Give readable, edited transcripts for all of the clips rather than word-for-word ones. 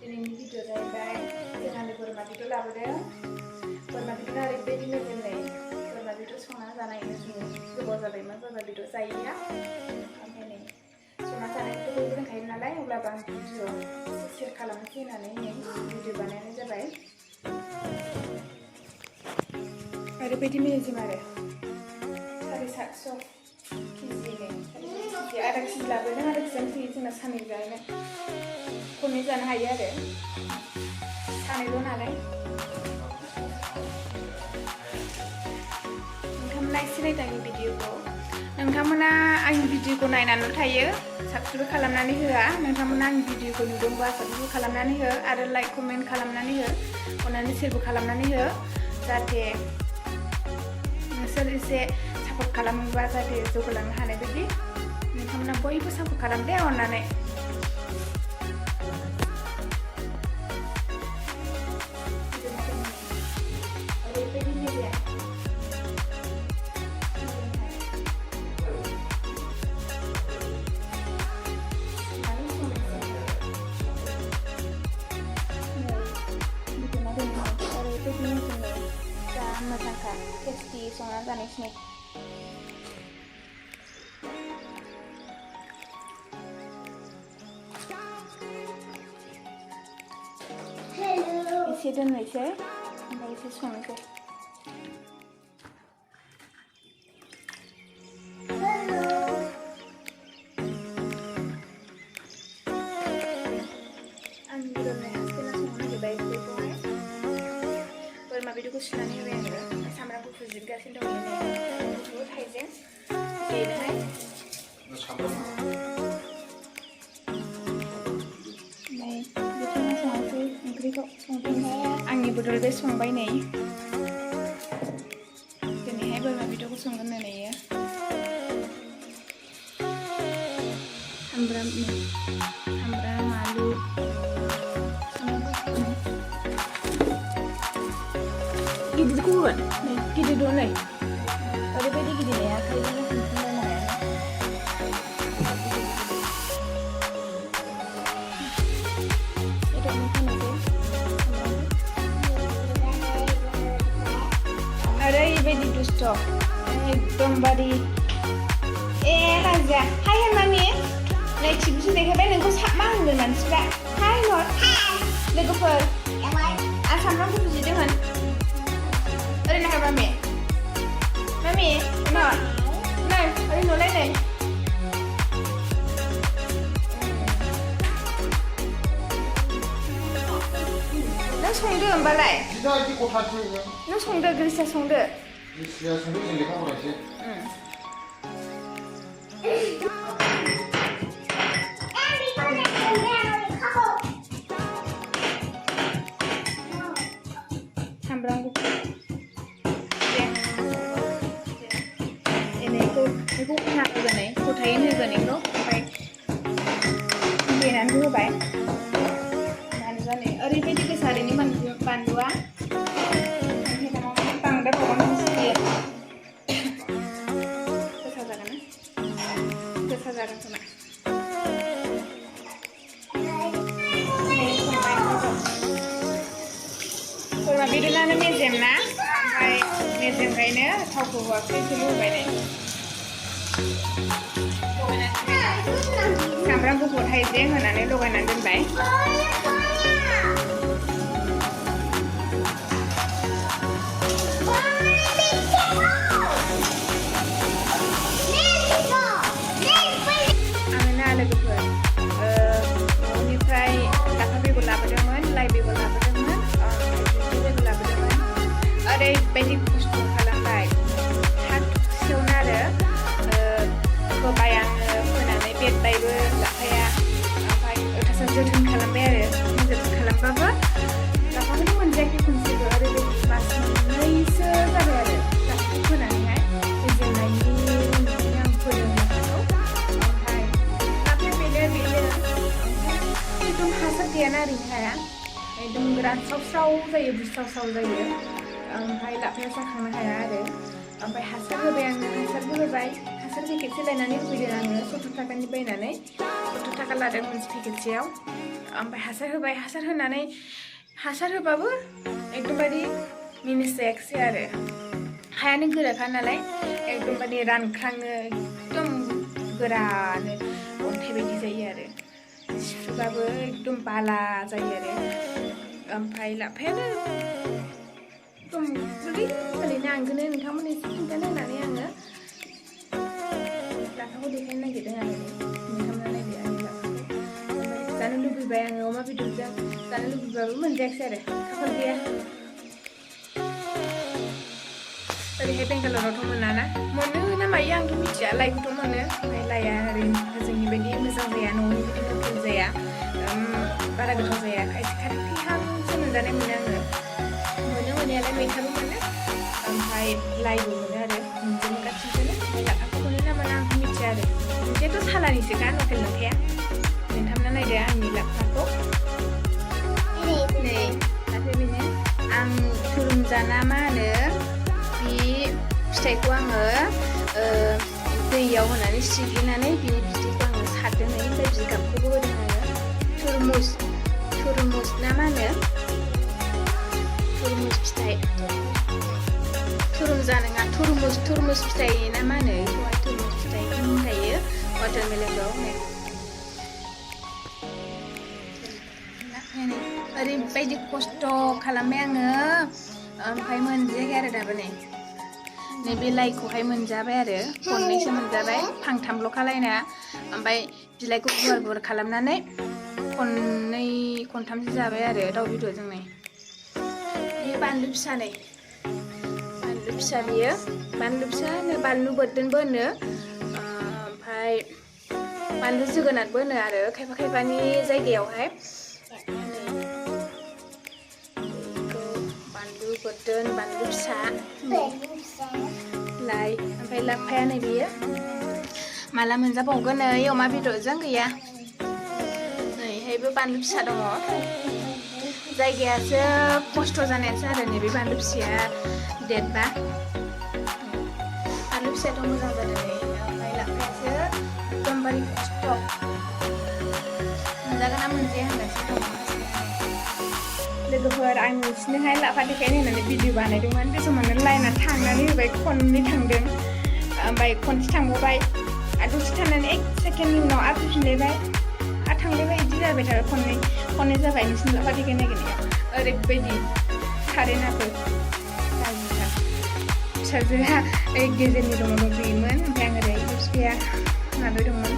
दिनैनि भिडिअ जाहैबाय जोंहा बोरमा बेदर लाबोदों। बोरमा बेदरा ओरैबायदि मेजेमनाय बोरमा बेदर संना जानायनो गोबाव जाबायमोन बोरमा बेदर जायैया। ओमफ्राय नै संना जानायखौथ' बयबो रोंखायो नालाय, अब्लाबो आं भिडिअ शेयार खालामनोसै होननानै भिडिअ बानायनाय जाबाय। ओरैबायदि मेजेम आरो 750 केजिनि आधा केजि लाबोदों। आधा केजियानो थोयो जोंना सानै जानो, खननै जानो हायो आरो सानैल' नालाय। नोंथांमोना एसे नायदो आंनि भिडिअखौ। नोंथांमोना आंनि भिडिअखौ नायनानै थायो, साबस्क्राइब खालामनानै होआ। नोंथांमोना आंनि भिडिअखौ नुदोंबा साबस्क्राइब खालामनानै हो आरो लाइक कमेन्ट खालामनानै हो, अननानै शेयारबो खालामनानै हो, जाहाथे नोंसोर एसे सापर्ट खालामोबा जाहाथे जौगालांनो हानाय बायदि। नोंथांमोना बयबो सापर्ट खालाम दे अननानै। मोजांखा टेस्टि संना जानायसै। एसे दोननोसै ओमफ्राय एसे संनोसै। आंनि रोंनाय हासबेन्डआ संनो नागिरबाय बेखौहाय। बोरमा बेदरखौ सुनानै होबाय आङो। सामब्राम गुफुर जिरगासिनो दं। सामब्राम गुफुर हाइजें देनोहाय। ओमफ्राय बेखौनो संनोसै ओंख्रिखौ संफिननोसै। आंनि बदल बे संबाय नै। दिनैहाय बोरमा बेदरखौ संगोन होननायो। सामब्राम आलु गिदिरखौ होगोन नै, गिदिर दं नै, ओरैबायदि गिदिर आखाइजोंनो हमफिननो हाया। ओरैबायदि दुस्ट' एकदमबारे। ए राजा हाय होन मामि। नै टिभिसो देखायबाय नोंखौ मा होनगोन मानसिफ्रा? हाय हर लोगोफोर। आं सामब्राम गुफुर जिरदों होन। ओरै नाय मामि मामि नै ओरै नुलाय नै। नों संदो होमबालाय। नों संदो, ग्रिसा संदो। सामब्राम गुफुर बेखौ होगोन नै, गथायैनो होगोन बेखौ। ओमफ्राय देनानै होबाय। ओरैबायदि गोसा ओरैनि बानलुआ बांद्राय बावगानोसैयो। गोसा जागोन खोमा। बोरमा बेदरानो मेजेम ना, ओमफ्राय मेजेमखायनो थावखौ होआखै, एसेल' होबाय नै। सामब्राम गुफुर हाइजें होनानै लगायनानै दोनबाय। आङो लोगोफोर न'निफ्राय लाफा बेगर लाबोदोंमोन, लाइ बेगर लाबोदोंमोन, बेगर लाबोदोंमोन। ओरैबायदि खस्थ' खालामबाय हा थुसेयावनो आरो फोबाय आङो। फोनानै बेरबायबो लाफाया। ओमफ्राय अयथासार जोथोन खालामबाय आरो। जोथोन खालामबाबो लाफाखौनो मोनजायाखै खनसेबो। ओरैबायदि मास मोननैसो जाबाय आरो लाफाखौ फोनानैहाय। जेजेननायनि उनावहाय आं फोदों लाफाखौ। ओमफ्राय लाफाया बेरो एकदम हासार गैयाना ओरैनो हाया, एकदम रानस्रावस्राव जायो, बुस्रावस्राव जायो। ओमफ्राय लाफाया जाखांनो हाया आरो। ओमफ्राय हासार होबाय आङो, हासारबो होबाय। हासार पेकेट सोलायनानै होफैदों आङो 70 थाखानि बायनानै 70 थाखा लादों मोनसे पेकेटसेयाव ओमफ्राय हासार होबाय हासार होनानै हासार होबाबो एकदमबारे मिनिस जायाखिसै आरो हायानो गोराखा नालाय एकदमबारे रानख्राङो एकदम गोरानो अन्थाइ बायदि जायो आरो सिफ्रुबाबो एकदम बाला जायो आरो ओमफ्राय लाफायानो एकदम गोरलैनो आंगोनो नोंथांमोननो एसे खिन्थानो होननानै आङो लाफाखौ देखायनो नागिरदों आरो नोंथांमोना नायदो आंनि लाफाखौ जानो लुबैबाय आङो अमा बेदरजों जानो लुबैबाबो मोनजायाखिसै आरो खाफाल गैया ओरैहाय बेंगालरावथ' मोनाना मोनो ना मायो आंथ' मिथिया लाइखौथ' मोनो ओमफ्राय लाइया ओरै जोंनि बायदि मोजां जाया न'नि बायदि लकेल जाया बारा गोथाव जाया खायसे खाथिहांसो मोनजानाय मोनो आङो मोनो मोननायालाय मैथाबो मोनो ओमफ्राय लाइबो मोनो आरो मोनजोबो गासिबोनो ओमफ्राय लाफाखौ मोनो ना मोना आंथ' मिथिया आरो मोनसेयाथ' सालानिसोखा लकेल नंखाया नोंथांमोना नायदो आंनि लाफाखौ नै दाथ' बेनो आं थुरुमजाना मा होनो बे फिथाइखौ आङो दैयाव होनानै सिग्लिनानै बिनि बिदैखौ आङो सारदों ओमफ्राय बिगाबखौबो होदों आङो तुरमुस ना मा होनो तुरमुस फिथाइ तुरुमजा नङा तुरमुस फिथाइ ना मा होनो बेखौहाय तुरमुस फिथाइ होनखायो वाटारमेलनखौ ओरैबायदि खस्थ' खालामबाय आङो ओमफ्राय मोनजायाखै आरो दाबो नैबे लाइखौहाय मोनजाबाय आरो खननैसो मोनजाबाय फांथामल' खालायना ओमफ्राय बिलाइखौ गुवार गुवार खालामनानै खननै खनथामसो जाबाय आरो दाउ बेदरजों बे बानलु फिसा बानलु फिसा बियो बानलु फिसा होनो बानलु बोरदोनबो होनो ओमफ्राय बानलु जोगोनारबो होनो आरो खायफा खायफानि जायगायावहाय बानलु बोरदोन बानलु फिसा लाइ ओमफ्राय लाफाया नै बियो माला मोनजाबावगोन नै अमा बेदरजों गैया नैहायबो बानलु फिसा दङ जायगायासो खस्थ' जानायासो आरो नैबे बानलु फिसाया देरबा बानलु फिसायाथ' मोजां जादों नै ओमफ्राय लाफायासो एकदमबारे खस्थ' मोनजागोन ना मोनजाया होनगासिनो दङ लोगोफोर आं नोंसिनोहाय लाफा देखायनो होननानै भिडिअ बानायदोंमोन बे समावनो लाइना थांनानै होबाय खननै थांदों ओमफ्राय खनसे थांबावबाय आरो दसे थानानै 1 सेकेन्डनि उनाव आरो फैफिनलायबाय आरो थांलायबाय बिदि जाबाय थाबाय खननै जाबाय नोंसिनि लाफा देखायनो नागिरनाया ओरैबायदि कारेन्टआबो गाज्रिथार फिसाजोआ गेजेरनि दङमोन बेयोमोन ओमफ्राय आं ओरै बिफाया माबायाव दंमोन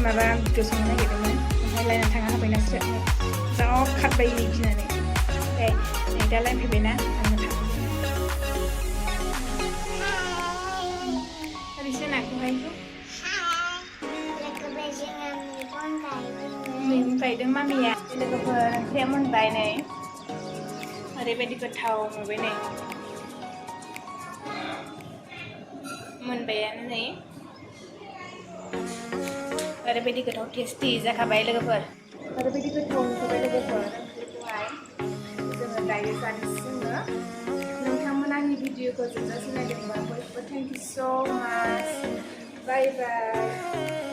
माबा भिडिअ संनो नागिरदोंमोन ओमफ्राय लाइना थांना होबायना स्रोदनो जा खारबाय गिनानै ओमफ्राय नै दा लाइन फैबायना आङो ओरैसो नाखौहाय मैगं गायदों मामिया लोगोफोर ओंख्रिया मोनबाय नै ओरैबायदि गोथाव नुबाय नै मोनबायानो नै ओरैबायदि गोथाव टेस्टि जाखाबाय लोगोफोर ओरैबायदि गोथाव नुबाय लोगोफोर ओंख्रिखौहाय जोङो दायो जानोसै नोंथांमोना आंनि भिडिअखौ जोबजासिम नायदोंबा बयबो थेंक इउ स' माच बाय बाय